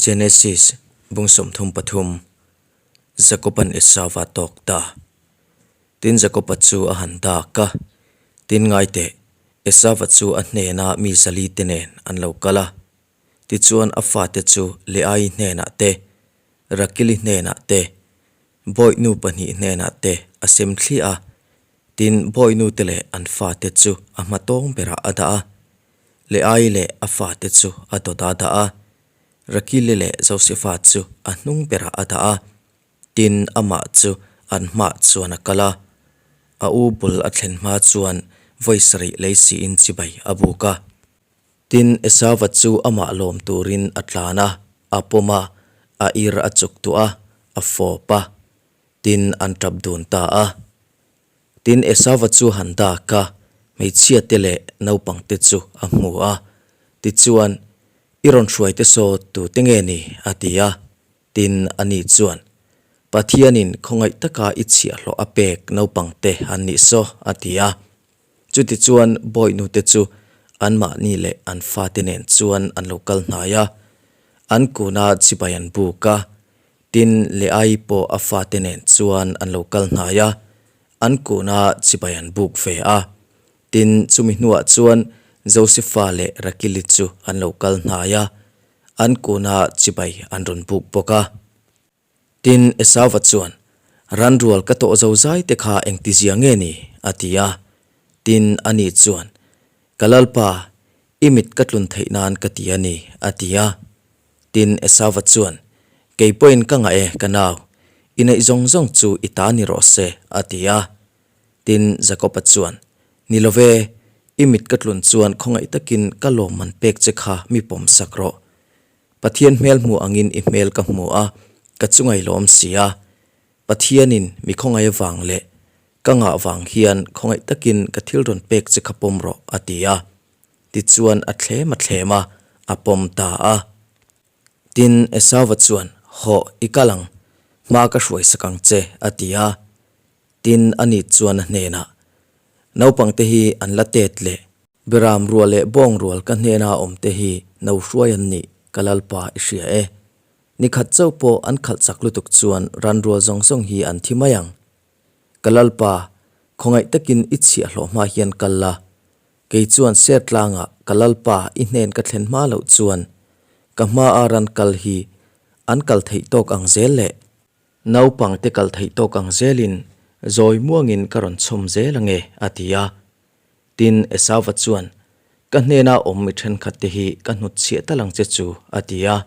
Genesis bung 33 Jakoban Esauva tawk ta. Tin Jakoba chu a han dak a, tin ngai teh, Esauva chu a hnena mi zali te nen an lo kal a. Tichuan a fate chu Leai hnenah te, Rakili hnenah te, Bawihnu pahnih hnenah te a sem thliah a, tin Bawihnute leh an fate chu a hmatawng berah a dah a, Leai leh a fate chu a dawt a dah a, Rakili leh Josefa chu a hnung berah a dah a, tin amah chu an hmah chuan a kal a, a u bul a thlen hma chuan vawi sarih lei siin chibai a buk a. Tin, Esauva chu amah lawm turin a tlan a, a pawm a, a ir a chuk tuah a, a fawp a. Tin, an tap dun ta a. Tin, Esauva chu han dak a, hmeichhia te leh naupang te chu a hmu a. Tichuan, I rawn hruai te saw tu te nge ni? a ti a. Tin, ani chuan, Pathianin khawngaih taka i chhiahhlawh a pek naupang te an nih saw, a ti a. Chutichuan bawihnute chu anmahni leh an fate nen chuan an lo kal hnai a, an kuna chibai an buk a, tin Leai pawh a fate nen chuan an lo kal hnai a, an kuna chibai an buk ve a. Tin, chumi hnuah chuan Josefa leh Rakili chu an lo kal hnai a, an kuna chibai an rawn buk bawk a. Tin, Esauva chuan, Ranrual ka tawh zo zai te kha engtizia nge ni? a ti a. Tin, ani chuan, Ka Lalpa, i mit ka tlun theih nan ka ti a ni, a ti a. Tin, Esauva chuan, Kei pawhin ka ngah e, ka nau, i neih zawng zawng chu i ta ni rawh se, a ti a. Tin, Jakoba chuan, Ni lo ve, i mit ka tlun chuan khawngaih takin ka lawmman pek che kha mi pawmsak rawh. Pathian hmel hmu angin i hmel ka hmu a, ka chungai lawm si a. Pathianin mi khawngaih avang leh ka ngah vang hian khawngaih takin ka thil rawn pek che kha pawm rawh, a ti a. Tichuan a thlem a thlem a, a pawm ta a. Tin, Esauva chuan, Hawh, i kal ang, hma ka hruai sak ang che, a ti a. Tin, ani chuan a hnenah, Naupangte hi an la tet leh. Beram rual leh bawng rual ka hnena awm te hi no hruai an nih ka Lalpa i hria e. Ni khat chauh pawh an khalh chak lutuk chuan ran rual zawng zawng hi an thi mai ang. Ka Lalpa, khawngaih takin i chhiahhlawh hma hian kal la. Kei chuan ser tlangah ka Lalpa i hnen ka thlen hma loh chuan ka hmaa ran kal hi an kal theih tawk ang zel le. Naupang te kal theih tawk ang zelin zawi muangin ka rawn chhawm zel ange a ti a. Tin, Esauva chuan, Ka hnena awm mi thenkhatte hi ka hnutchhiah tal ang che chu, a ti a.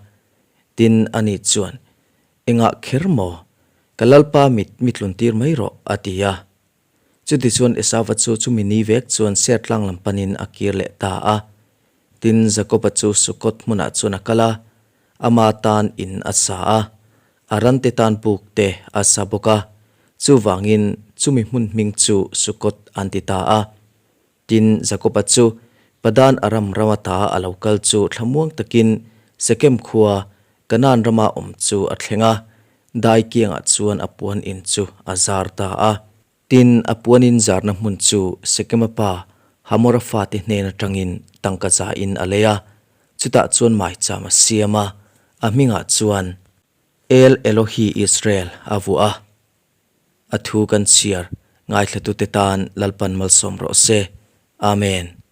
Tin, ani chuan, Engah kher maw? Ka Lalpa mit mi tluntir mai rawh, a ti a. Chutichuan Esauva chu chumi ni vek chuan ser tlang lam panin a kir leh ta a. Tin, Jakoba chu Sukkoth hmunah chuan a kal a, ama tan in a sa a, a rante tan buk te a sa bawk a, chuvangin chumi hmun hming chu Sukkoth an ti ta a. Tin, Jakoba chu Padan Aram rama ta a lo kal chu thlamuang takin Sekem khua, Kanaan rama awm chu a thleng a, dai kiangah chuan a puan in chu a zar ta a. Tin, a puan in zarna hmun chu Sekema pa Hamora fate hnen atangin tangka zain a lei a, chutah chuan maicham a siam a, a hmingah chuan El Elohi Israel a vuah a. A thu kan chhiar ngaithlatute tan Lalpan malsawm rawh se. Amen.